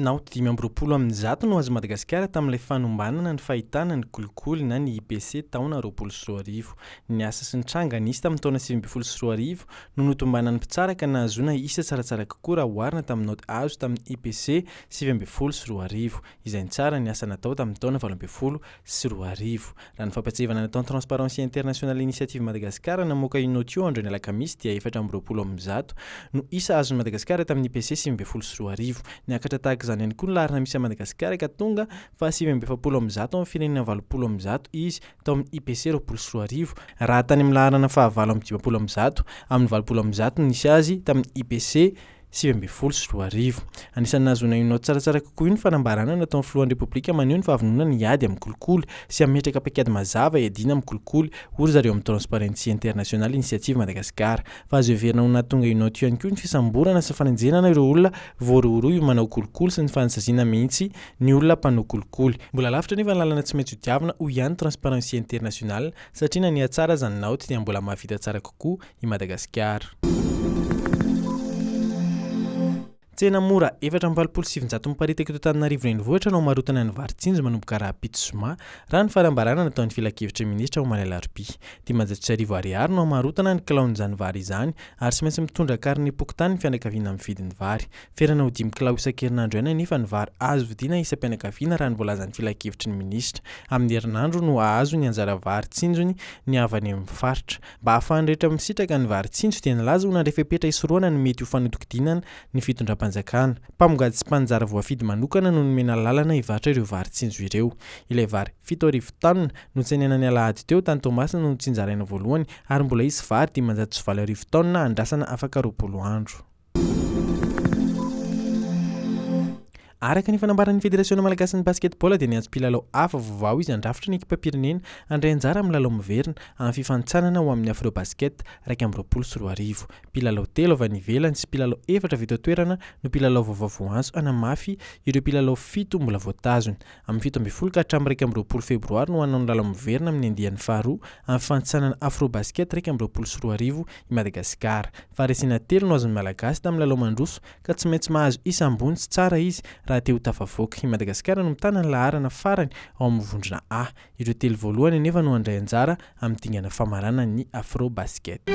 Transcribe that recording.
Naoty 125 no azon'i Madagasikara tamin'ilay fanombanana ny fahitana ny kolikoly na ny IPC taona 2020. Ny asa sy ny tranga nisy tamin'ny taona 2019 no notombanan'ny mpitsara ka nahazoana isa tsaratsara kokoa raha oharina tamin'ny naoty azo tamin'ny IPC 2019, izay nitsara ny asa natao tamin'ny taona 2018. Raha ny fampatsiahivana nataon'ny Transparency International Initiative Madagascar namoaka io naoty io androany alakamisy dia 124 no isa azon'i Madagasikara tamin'ny IPC 2019. Niakatra tahaka izany ihany koa ny laharana misy an'i Madagasikara ka tonga faha 149 amin'ny firenena 180 izy tao amin'ny IPC 2020 raha tany amin'ny laharana faha 158 amin'ny 180 no nisy azy tamin'ny IPC 2019. Anisan'ny nahazoana io naoty tsaratsara kokoa io ny fanambarana nataon'ny filohan'ny Repoblika maneho ny fahavononany hiady amin'ny kolikoly sy hametraka paikady mazava hiadiana amin'ny kolikoly, hoy ry zareo amin'ny Transparency International Initiative Madagascar. Fa azo heverina ho nahatonga io naoty io ihany koa ny fisamborana sy fanenjehana ireo olona voarohirohy ho manao kolikoly sy ny fanasaziana mihitsy ny olona mpanao kolikoly. Mbola lavitra anefa ny lalana tsy maintsy hodiavina, hoy ihany Transparency International, satria na nihatsara aza ny naoty dia mbola mahavita tsara kokoa i Madagasikara. Tsena mora 984 miparitaka eto Antananarivo Renivohitra no hamarotana ny vary tsinjo manomboka rahampitso zoma, raha ny fanambarana nataon'ny filankevitry ny minisitra omaly alarobia. 1500 ariary no hamarotana ny kilaon'izany vary izany ary tsy maintsy mitondra karinem-pokontany ny fianakaviana mividy ny vary. Ferana ho dimy kilao isan-kerinandro ihany anefa ny vary azo vidiana isam-pianakaviana raha ny voalazan'ny filankevitry ny minisitra. Amin'ny herinandro no hahazo ny anjara vary tsinjony ny avy any amin'ny faritra. Mba hahafahan'ny rehetra misitraka ny vary tsinjo dia nilaza ho nandray fepetra hisorohana ny mety ho fanodinkodinana ny fitondram-panjakana. Mpamongady sy mpaninjara voafidy manokana no nomena lalana hivarotra ireo vary tsinjo ireo. Ilay vary 7000 taonina notsenaina ny alahady teo tany Toamasina no notsinjaraina voalohany ary mbola hisy vary 8500 taonina andrasana afaka 20 andro. Araka ny fanambaran'ny Federasiona malagasin'ny basketball dia niantso mpilalao hafa vaovao izy handrafitra ny ekipam-pirenena handray anjara amin'ny lalao miverina amin'ny fifanintsanana ho amin'ny Afrobasket 2021. Mpilalao telo avy any ivelany sy mpilalao efatra avy eto an-toerana no mpilalao vaovao voaantso hanamafy ireo mpilalao fito mbola voatazona. Amin'ny 17 ka hatramin'ny 21 febroary no hanao ny lalao miverina amin'ny andiany faharoa amin'ny fifanintsanana Afrobasket 2021 i Madagasikara. Faharesena telo no azon'ny Malagasy tamin'ny lalao mandroso ka tsy maintsy mahazo isa ambony sy tsara izy raha te ho tafavoaka. I Madagasikara no mitana ny laharana farany ao amin'ny vondrona A. Ireo telo voalohany anefa no handray anjara amin'ny dingana famaranan'ny Afrobasket.